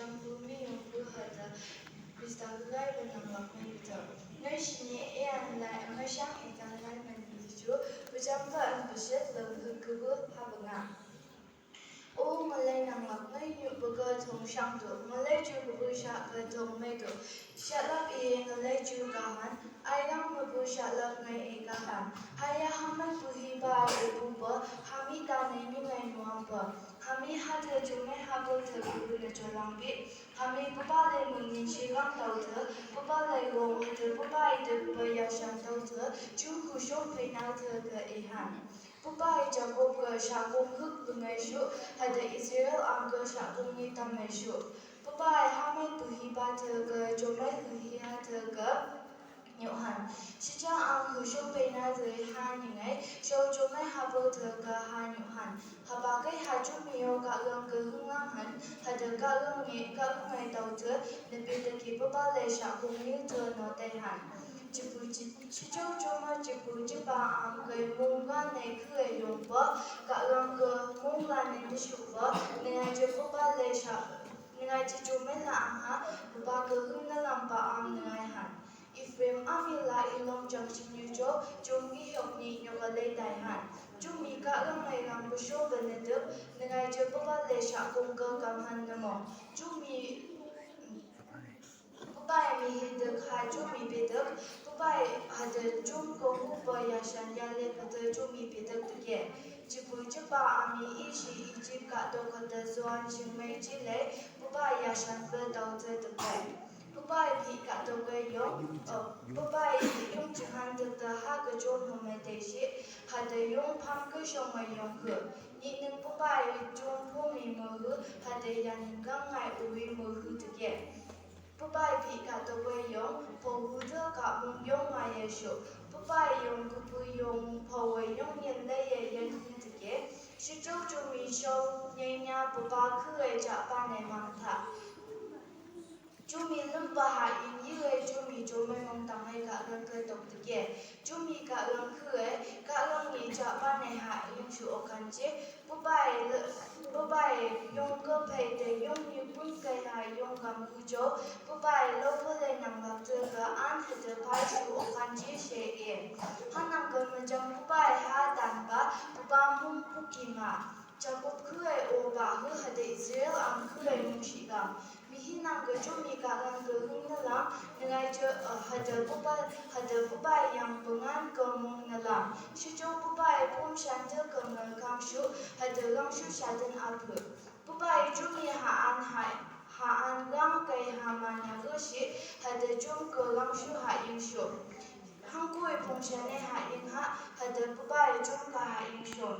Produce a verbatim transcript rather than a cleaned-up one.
Yangpu miyungpu hada Krista kagaibonang lakmai pita. Ngai shini e an lai ama shang e kan lai man pita chu, pacham pa an pashat lam huk kubu haba nga. O ngalai nang lakmai nyu baga thong shang tu, ngalai chu kubu sha ka thong mai tu. Sha lap i ngalai chu kahan, ai lang mabu sha lap ngai e kahan. Haya hamai pu hi ba e pu pa, hami ta nai mi ngai nuam pa. Hami hada chu mai habo ta kubu na chu lang bi. Hami Pupa lei mun nin shi gang tau ta, Pupa lei gong hada Pupa i ta Pupa yashan tau ta, chu hu shong pei na ta ka e han. Pupa i Jakob ka shakung huk lungai shu, hada Israel am ka shakung ni tamai shu. Pupa i hamai pu hi ba ta ka, chomai hu hi ha ta ka, Yohan. Shija ang hu shong pei na ta ha ni ngai, shong chomai habo ta ka ha Yohan. Haba kai ha chu mi yo ka gang ka hung lang han, hada ka gang nge, ka gang ngai tau ta, na pi ta ki Pupa lei shakung ni ta no te han. Chipu chi, chichou chuma chipu chipa am kai mung ga nei khu e yong pa, ka gang ka mung la nei ni shu pa, ni ngai chi Pupa lei sha, ni ngai chi chomai la ang ha, Pupa ka hung na lam pa am ni ngai han. Ephraim a mi la i long chang chin yu cho, chung i hiok ni nyok a lei tai han. Chung mi ka lang ngai lang bu sho ba na duk, ni ngai cho Pupa lei sha kung ka kam han na mo. Chung mi, Pupa i mi hi duk ha chung mi pe duk, Pupa i ha duk chung ko hu pa yashan ya le pa duk chung mi pe duk duk ye. Chipu chipa a mi i shi Egypt ka dok ha duk zuan shing mai chi lei, Pupa i yashan pa dau duk duk ye. Pupa i phi ka dok e yong, oh, Pupa i yong chi han duk ta ha ka chom ho mai te shi, ha ta yong pham ka shong mai yong ku. Ni ning Pupa i chom pho mi mo hu, ha ta yan ning gang ngai u i mo hu duk ye. Pupa i phi ka dok e yong, pho hu ta ka mung yong ngai ye shu. Pupa i yong ku pu yong pho we yong yen lei ye yen hu duk ye. Shi chou chu mi shou, nye nya Pupa khu e cha pa ne mang ta. Chu mi lum pa ha in yi e chu mi chomai mong tang e ka gang ka tok duk ye. Chu mi ka gang khu e, ka gang ni cha pa ne ha in shu o kan chi. Pupa i, Pupa i yong ka phei te yong ni pun kai ha yong gam khu cho. Pupa i lo pho lei nang lak te ka an he te phai shu o kan chi she e. Ha nang ka ma chang Pupa i ha tan pa, Pupa mung pu ki ma. Jakob khu e o pa hu ha ta Israel am khu e mung shi ka. Mi hi nang ka chu mi ka gang ka hung na lam, ni ngai cho, eh, ha ta Pupa, ha ta Pupa i yang pa ngan ka mung na lam. Shi cho Pupa i pum shan ta ka ngal kam shu, ha ta gang shu sha tan a pu. Pupa i chu mi ha an ha, ha an gang kai ha ma na ka shi, ha ta chum ka gang shu ha ying shu. Hang ku i pum shan e ha ying ha, ha ta Pupa i chum ka ha ying shu.